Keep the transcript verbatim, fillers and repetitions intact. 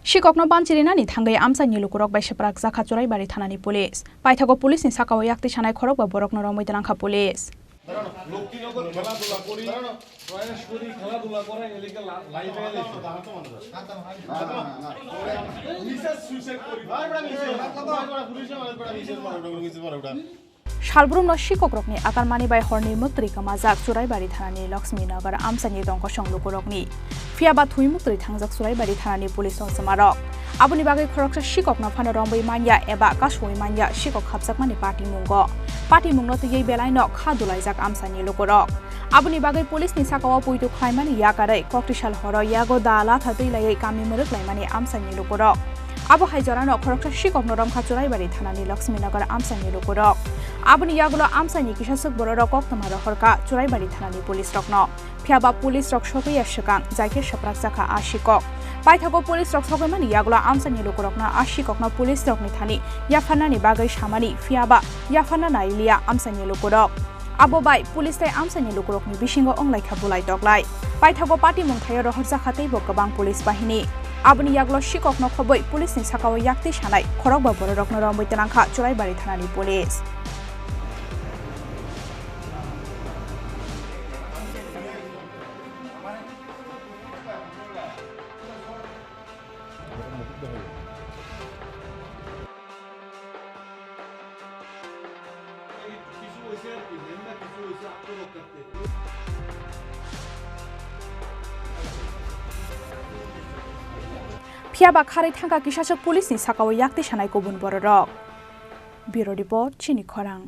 Sikokno banchirinani thangwi amchaini lukurok bai swprak jakha Churaibari thanani police. Paithago police ni sakao yakti sanai khorokba borokno romwi twlangkha police. Laxmi Nagar খেলাধুলা করি, প্রয়াস করি, খেলাধুলা করে, এদিকে লা-, লাইভে এসে। মিসেস সুইসাইড করি। বারবার মিসেস। বারবার পুলিশে মারে, বারবার মিসেস মারে, বারবার মিসেস মারে। Salbrumno sikokrokni atarmani bai horni muktwi kwmajak Churaibari thanani Lakshmi Nagar amchaini dongkosong lukurokni. Phiyaba thwi muktwi thangjak Churaibari thanani police o chwmarok. Aboni bagwi khoroksa sikokno phano romwi manya eba kasui manya sikok khapjakmani patimungo. Patimungno twiwi belaino kha dulaijak amchaini lukurok. Aboni bagwi police ni sakao puitu khlaimani yakarwi koktisal horo yago da latha twi laiwi kami mwrwk laimani amchaini lukurok. Abo hai jorano khoroksa sikokno romkha Churaibari thanani Lakshmi Nagar amchaini lukurok. Aboni yagulo amchaini kisaswk bororok koktwma rohorkha Churaibari thanani police rokno. Phiyaba police rok sogwi ya swkang, jaikhe swprak jakha a sikok. Paithago police rok sogwi mani yagulo amchaini lukurokno a sikokno police rokni thani yapharnani bagwi samani, phiyaba yapharna nailiya amchaini lukurok. Abo bai police tei amchaini lukurokni bisingo wnglaikha bulai toklai. Paithago patimung thaio rohorjakha teibo kwbang police bahini. Aboni yagulo sikokno khobwi police ni sakao yakti sanai khorokba bororokno romwi twlangkha Churaibari thanani police. Phiyaba kharwi thangkha kisaswk police ni sakao yakti sanai kubun bororok. Bureau Report, Chini Khorang.